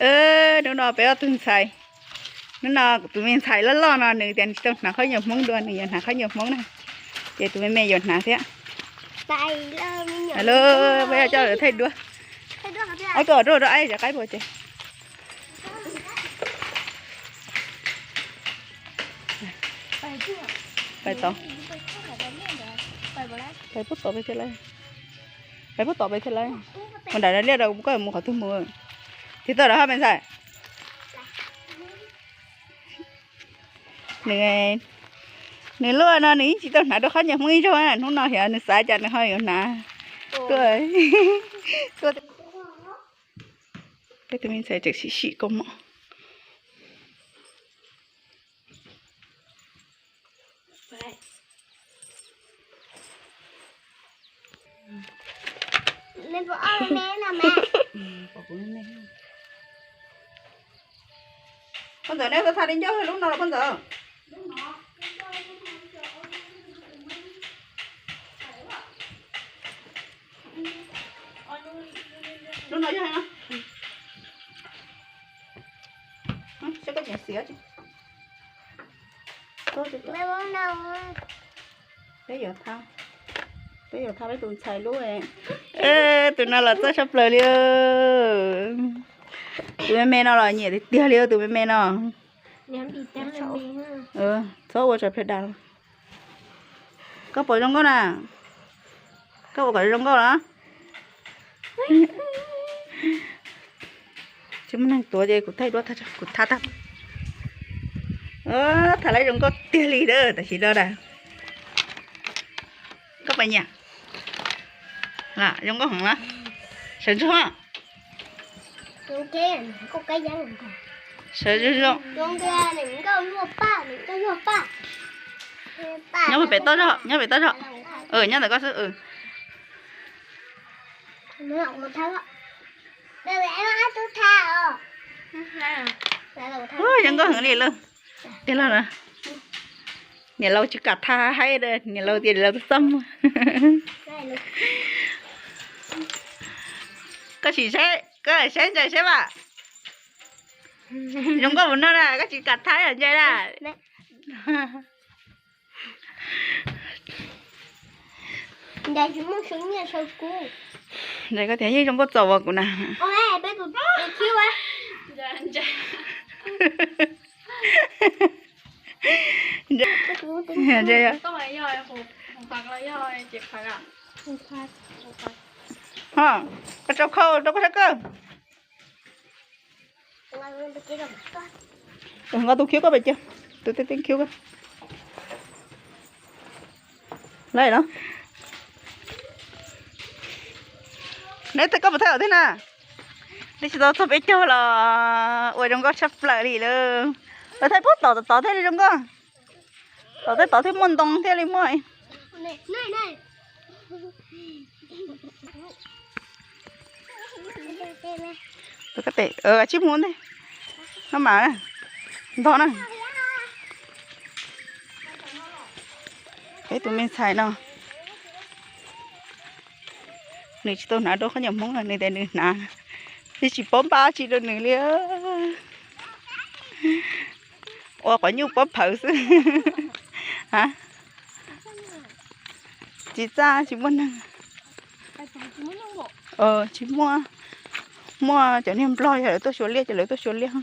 Hnub no peb ob tug ntxhais, hnub no tus me ntxhais loj loj no nws tias nws tsis tau hnav khaub ncaws Hmoob dua, nws yuav hnav khaub ncaws Hmoob na, ces tus me me yuav hnav thiab. Peb coj lawv thaij duab. Ab, koj rau rau ai cov qaib puas ces. Pais tod, pais puag tod pais thiaj lawm, pais puag tod pais thiaj lawm. Mus nram liaj rau koj mus qhov twg mus. Tig toj rau hab me ntxhais. Nws, nws luaj no nws yeej tsis tau hnav rau khaub ncaws Hmoob ib zaug, hnub no xyov nws xav cas nws ho yuav hnav. Tuaj, tuaj. Peb tus me ntxhais tseem sim sim kaus mom. Poj ntxawm, neb tau tha li ncauj lub no los poj ntxawm? Lub no yog no. Saib koj nyiam xiav tsis. Peb yuav tha, peb yuav tha peb tus ntxhais lub. Tus no los txawj tshaj plaws li. Tus me me no los nyiam tiag tiag li tus me me no. Txhob ua tsam plhaw dav. Koj puas zoo nkauj na? Koj ua kom zoo nkauj los? Tsis muaj neeg tuav ces kuv thaij duab tag, kuv tha tag. Tha lawv zoo nkauj tiag li a, tam sim no na. Koj puas nyiam? Zoo nkauj heev na. Sawv ntsug. Sawv zoo zoo. Nyob pem toj zog, nyob pem toj zog. Nyob ntawm koj xwb. Zoo nkauj heev li lawm. Tiag los na. Niam laus tsis kam tha haib, niam laus tias niam laus txaj muag. Koj sim saib, koj saib ntsia saib mas. Zoo nkauj mus no na, koj tsis kam tha ntsia na. Ntsia koj tias yeej zoo nkauj txaus as kuv na. Ho, koj tso khau rau koj sab kawg. Nqa tus khiv koj pem cia, tus tij tij khiv koj. Lawm los. Neb thaij koj puas thaij tom tej na? Neb tsis tau txog peb caug los ua zoo nkauj tshaj plaws li lawm. Lawv thaij puag tom tod thiaj li zoo nkauj. Tom tej tod thiaj muaj ntoo thiaj li muaj. Tus kab tes tsib mus ntej, no mas ntog na. Peb tus me ntxhais no, nws tsis tau hnav rau khaub ncaws Hmoob, nws tias nws hnav, nws tsis paub npaj tsi rau nws li. Ua qhov nyuj pob phawv xwb. Tsis txaj, tsis muaj neeg. Tsis muaj, muaj cov niag nplog yog lawv tuaj xyuas liaj ces lawv tuaj xyuas liaj.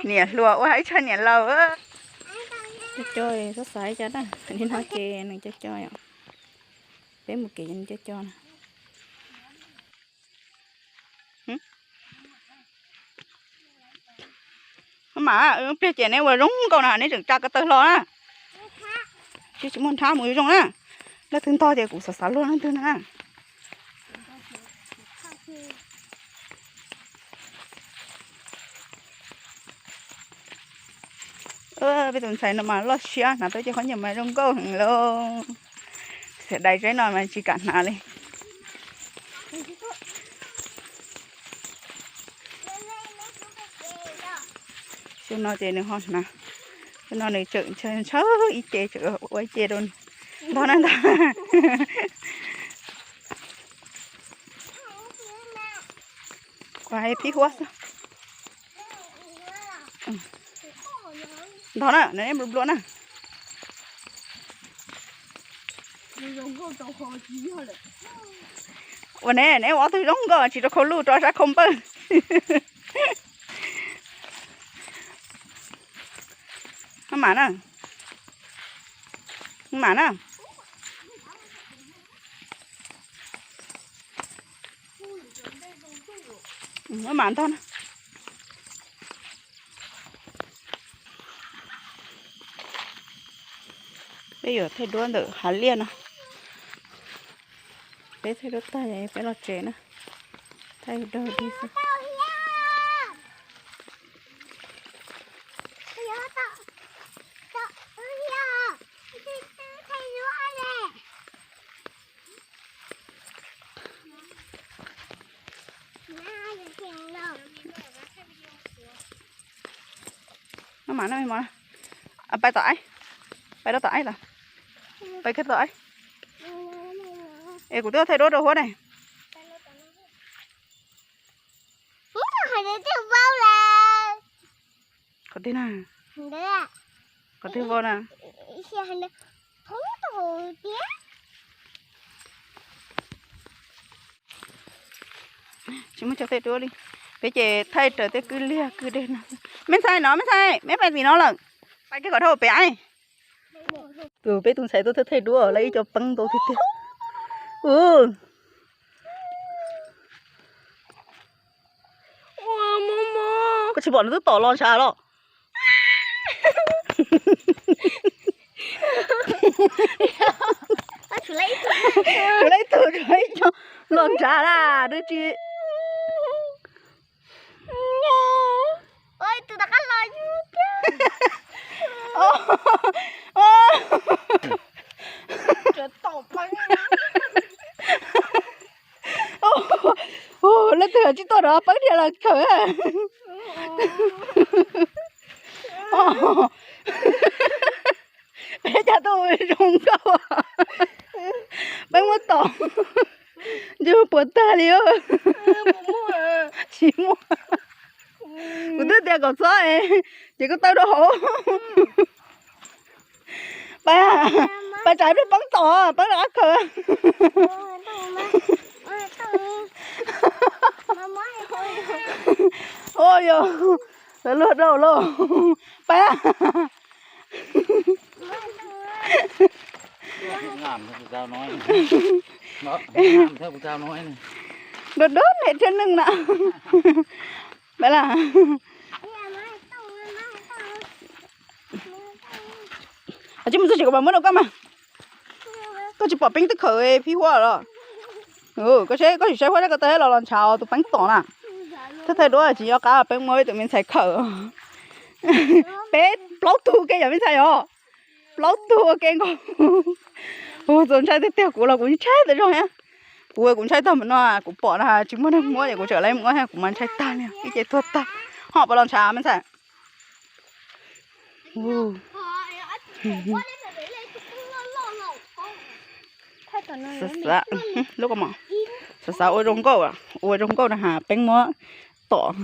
Niam hluas ua ib txhia niam laus. Cov cov xav xav ib co na, li no ces nws cov cov yom. Peb mus kev nws cov cov na. Mas pliag ces neb ua zoo nkauj na, neb tseem tsa ko taw hlo na. Tsis, tsis muaj nrhab mus zoo na. Leej twg ntog ces kuv xav xav luag leej twg na. Peb tus ntxhais no mas loj siab, hnav tau cov khaub ncaws mas zoo nkauj heev lauj. Xiam dais zeb no mas tsis kam hnav li. Xyoo no ces nws ho hnav, xyoo no nws tseem ntshaw ib ce, tseem ua ib ce rau. Ntog na ntog. Kuv hais phib huab xwb. Ntog na, neb nplua nplua na. Ua ne, neb ua ob tug zoo nkauj tsis rau khau luj rau sab khau npawj. Mam na, mam na. Mam ntog na. Peb yuav thaij duab ntawm hav liaj no. Peb thaij duab tag peb los tsev na. Thaij dog dig xwb. Maj mam no, pais tom aib, pais rau tom aib lawm, pais kiag tom aib. Es kuv twb thaij duab rau huab ne. Qhov twg na? Qhov twg vau na? Tsis muaj chaw thaij duab li. Peb ces thaij raws tej kwj liaj kwj deg no. Me ntxhais no, me ntxhais, me pais tim no lawm. Pais kiag kom dhau pem aib. Tus peb tus ntxhais tuaj thaij duab lawv ib co peeb ntau tiag tiag. Koj tsis pom nws twb tom los ntshav los. Tshuav ib tug, tshuav ib co los ntshav na, nws tsis. Leej twg tsis tuaj rov peeb dhia los khaws. Peb cov tuaj zoo nkauj, peeb muab tom, ntsej muag puas tag li. Tsis muaj. Kuv twb tias kom txhob es, ces koj tawm rau hauv. Pais, pais tsam peb peeb tom, peeb rov qab khaws. Ua yog lawv luag rau lauj. Pais. Dub dub niam thiab neeg na. Pais las. Tsis mus txog tsev kuv mam muab rau koj mas. Koj tsis pom peeb twb khaws phib huab los? Koj seb, koj sim saib huab sab ko taw los los ntshav tus peeb tom na. Thaij thaij duab tsis nco qab peeb muab ib tus me ntxhais khaws. Peb plaub tug ua ke yom me ntxhais os. Plaub tug ua ke nkaus. Ua txaus ntshai tiag tiag, kuv los kuv ntshai tag zog thiab. Kuv kuv ntshai tag mus no, kuv pom na tsis muaj neeg muab ces kuv tseem lawv muab thiab, kuv mas ntshai tag li ib ce tuag tag. Ho puas los ntshav me ntxhais? Xav xav, lub ko mom, xav xav ua zoo nkauj, ua zoo nkauj na has peeb muab tom.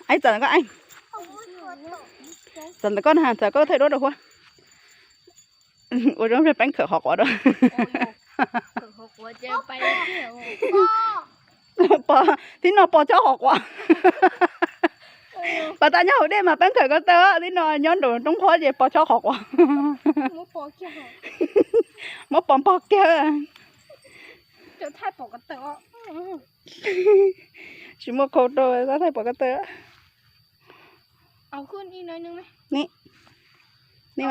Aib txawm ntawm koj, aib, txawm ntawm koj na has, txawm koj thaij duab rau huab. Ua zoo peeb khawm qhov quav rau. Pog, tib no pog chob qhov quav. Pas tas nyob hauv dej mas peeb khawm ko taw, tib no nyob nraum roob qhuab ces pog chob qhov quav. Muab pog npog kiag. Tsis muaj qhau rau, thaij pom ko taw. Ni, ni, ni.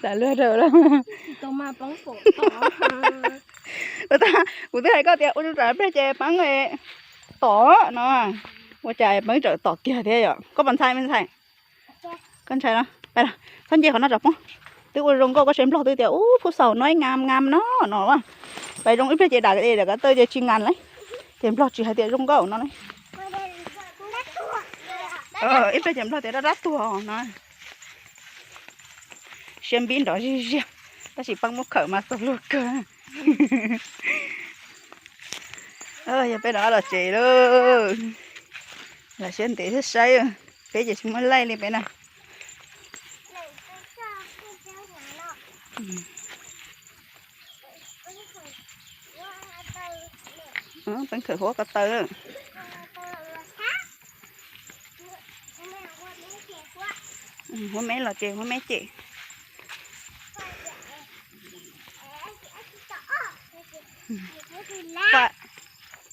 Xav luag rau lawm. Kuv twb hais koj tias ua zoo tsam pliag ces peeb tom no, ua cas peeb tsawm tom kiag thiab yom. Koj puas ntxhais me ntxhais? Koj ntshai no, txhob nce qhov no tsam poob. Twb ua zoo nkauj koj saib nplog twb tias ub phub xaus no ib ngam ngam no no. Pais zoo ib pliag ces dam dam ko taw ces tsis ngas lawm. Ces nplog tsis hais tias zoo nkauj no. Ib pliag ces nplog tias rab rab tuag no. Siab npib nrov ziag ziag, tab sis peeb muab khawm mas txog luag kawg. Yog peb rov qab los tsev lauj. Lam siab ntev thiab saib, peb ces tsis muaj laij li peb na. Peeb khawm huab ko taw. Huab me los ces huab me cem.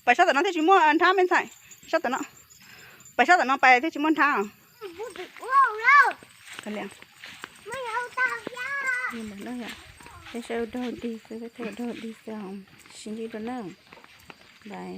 Pais sab tom no thiaj tsis muaj nrhab me ntxhais. Sab tom no, pais sab tom no pais thiaj tsis muaj nrhab. Peb saib ua dog dig xwb, peb thaij ua dog dig xwb, sib ntsib dua na. Bye.